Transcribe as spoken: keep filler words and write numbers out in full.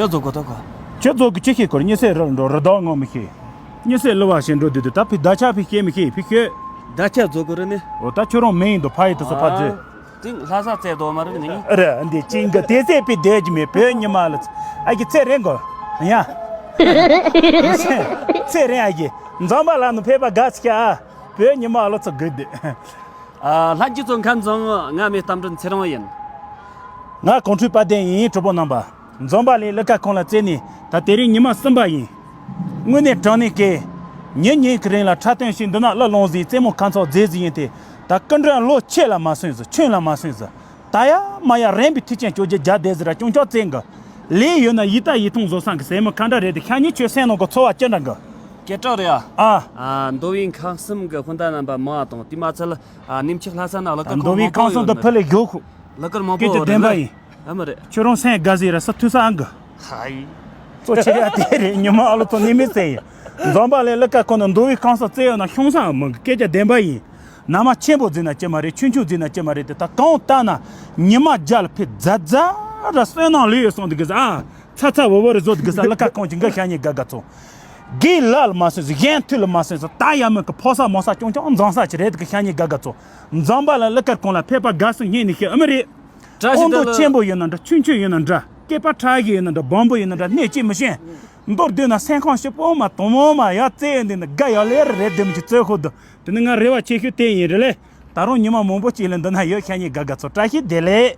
ཁྱོད་ཚོ་གོ་ཐོག་གོ། ཁྱོད་ཚོ་གི་ཅི་ཤེས་སྐོར་གཉིད་སད་རལ་འགྲོ་རི་དྭགས་ངོ་མི་ཤེས། གཉིད་སད་ལུ་བ་ཞེས་འགྲོ་དུས་དུས་ད་ཕི་ད་ཆ་ཕི་ཤེས་མི་ཤེས་ཕི་ཤོད། ད་ཆ་ཚོ་གོ་རི་ནི། འོ་ད་ཁྱོད་རང་མེད་ཡིན་དུ་ཕ་ཡི་དུ་སོ་ཕ་ཛེ། ཏིང་ལྷ་ས་བཙལ་དོ་མ་རེད་ནི། རེད་འདི་ཅིང་གི་དེ་ཚེ་པི་དེ་ཀྱི་མེད་བོད་ཉི་མ་ལ། ཨ་གི་ཚེ་རེད་གོ། ཡ། ཚེ་རེད་ཨ་གི། འཛོམས་པ་ལ་ནུ་ཕེབས་པ་དགའ་ཚིག་ཨ། བོད་ཉི་མ་ལ་ཚོ་གི་དེ། ཨ། ལྷན་རྒྱས་ཚོ་ཁམས་བཟང་། ང་མི་གཏམ་དྲན་ཚེ་རིང་ཡིན། ང་གོང་ཁྲུས་དཔལ་ལྡན་ཡིན། གྲོགས་པོ་རྣམ་པ། འཛོམས་པ་ལས་གླུ་གར་ཁང་ལ་བཙལ་ནས་ད་དེ་རིང་ཉི་མ་གསུམ་པ་ཡིན། དངོས་གནས་དྲང་གནས་ཀྱི། ཉིན་ཉིན་གྱི་རིང་ལ་འཁྲབ་སྟོན་ཞིག་འདི་ན་གླུ་ལོང་ཟིན་རྩེད་མོ་ཁ་མཚོ་རྫས་ཟིན་ཡིན་ཏེ། ད་སྐུ་མགྲོན་ལོ་ཆེ་ལ་མ་སོན་ཟིན་ཆུན་ལ་མ་སོན་ཟིན། ད་ཡ་མ་ཡ་རན་པའི་མཐུ་ཅན་བཅོ་བརྒྱད་བརྒྱ་དེ་ཟིན་ར་ཅུང་ཅག་བཙན་གི། ལས་ཡོད་ན་ཡིད་ལྟ་ཡིད་མཐོང་བཟོ་སང་གི་སེན་མོ་ཁ་འདྲ་རེད་དེ་ཤ་ཉེ་ཆོས་སེམས་ནང་གི་འཚོ་བ་ཅི་འདྲ་གི། སྐད་གྲགས་རེད་ཨ། ཨ། ཨ། མདོ་དབུས་ཁམས་གསུམ་གི་སྤུན་ཟླ་རྣམ་པ་མང་བ་དང་དེ་མ་ཚད་ཨ་ནེམ་ཆིག་ལྷ་ས་ན་ལ་ཀ་མདོ་དབུས་ཁམས་གསུམ་དུ་ཕུ་ལས་ཞོག་ཁུ། ལ་ཀར་མང་པོ་སྐད་ཆ་བདེན་པ་ཡིན། ཨ་མ་རེད། ཁྱོད་རང་སེམས་དགའ་ཟིག་ར་ས་ཐུ་ས་ཨང་གི། ཧའི། གཙོ་ཆེ་ཡ་དེ་རེད་ཉི་མ་ཨ་ལོ་ཚོ་ནི་མི་ཚེ་ཡིན། འཛོམས་པ་ལས་ལ་ཀ་ཁོ་ན་མདོ་དབུས་ཁམས་གསུམ་བཙལ་ཡོད་ན་ཤོང་ས་མང་གི་སྐད་ཆ་བདེན་པ་ཡིན། ན་མ་ཆེན་པོ་ཟིན་ན་ཅི་མ་རེད་ཆུང་ཆུང་ཟིན་ན་ཅི་མ་རེད་དེ་ད་གང་ལྟ་ན་ཉི་མ་རྒྱལ་ཕེ་རྫ་རྫ་ར་བསོད་ནམས་ལུས་ཡོད་སོང་དེ་གི་ཟ་ཨ། ཚ་ཚ་བོ་བོ་རེ་བཟོ་དེ་གི་ཟ་ལ་ཀ་ཁོང་གི་འགའ་ཤ་ཉེ་དགའ་དགའ་ཚོ། དགེ་ལགས་ལ་མ་སོན་ཟིན་གཞན་མཐུ་ལ་མ་སོན་ཟིན་ད་ཡ་མི་གི་ཕོ་ས་མོ་ས་ཅུང་ཅུང་འཛང་ས་ཅི་རེད་དེ་གི་ཤ་ཉེ་དགའ་དགའ་ཚོ། འཛོམས་པ་ལ་ལ་ཀར་ཁོང་ལ་ཕེབས་པ་དགའ་སུ་སྙེ་ནི་ཤི་ཨ་མི་རེད། བཀྲ་ཤིས་ཨོང་དོ་བདེ་ལེགས། ཆེན་པོ་ཡིན་ན་འདྲ་ཆུང་ཆུང་ཡིན་ན་འདྲ་སྐེད་པ་ཁྲ་གི་ཡིན་ན་འདྲ་སྦོམ་པོ་ཡིན་ན་འདྲ་གནས་ཅི་མི་ཤེས། མདོར་བསྡུས་ན་སེམས་ཁམས་སྐྱིད་པོ་མ་དོ་མོ་མ་ཡ་རྩེ་ཡོད་འདི་ནི་དགའ་ཡ་ལེ་རེད་དེ་མི་ཅི་རྩོད་ཁོ་དུ་དེ་ནི་ང་རེ་བ་ཆེ་ཤོས་དེ་ཡིན་རེད་ལེ། ད་རུང་ཉི་མ་མང་པོ་ཅིག་ལ་འདི་ན་ཡོད་ཤ་ཉེ་དགའ་དགའ་ཚོ་བཀྲ་ཤིས་བདེ་ལེགས།